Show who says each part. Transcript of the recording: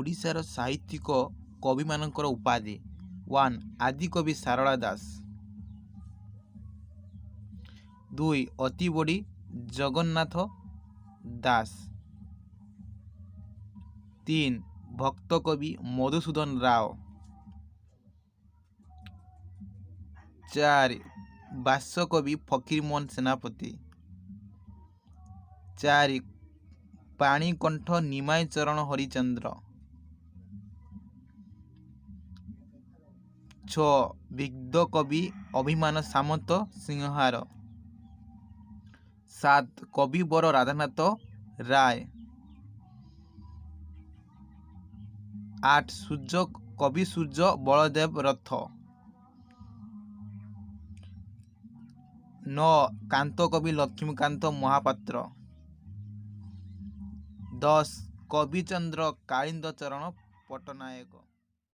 Speaker 1: ଓଡ଼ିଶାର ସାହିତ୍ୟିକ କବିମାନଙ୍କର ଉପାଧି। 1 ଆଦିକବି ସାରଳା ଦାସ। 2 ଅତିବଡ଼ି ଜଗନ୍ନାଥ ଦାସ। 3 ଭକ୍ତକବି ମଧୁସୂଦନ ରାଓ। 4 ବାସକବି ଫକୀରମୋହନ ସେନାପତି। 4 ପାଣିକଣ୍ଠ ନିମାଇଁ ଚରଣ ହରିଚନ୍ଦ୍ର। 6 ବିଦ୍ଧକବି ଅଭିମାନ ସାମନ୍ତ ସିଂହାର। 7 କବିବର ରାଧାନାଥ ରାୟ। 8 ସୂର୍ଯ୍ୟ କବି ସୂର୍ଯ୍ୟ ବଳଦେବ ରଥ। 9 କାନ୍ତକବି ଲକ୍ଷ୍ମୀକାନ୍ତ ମହାପାତ୍ର। 10 କବିଚନ୍ଦ୍ର କାଳିନ୍ଦ ଚରଣ ପଟ୍ଟନାୟକ।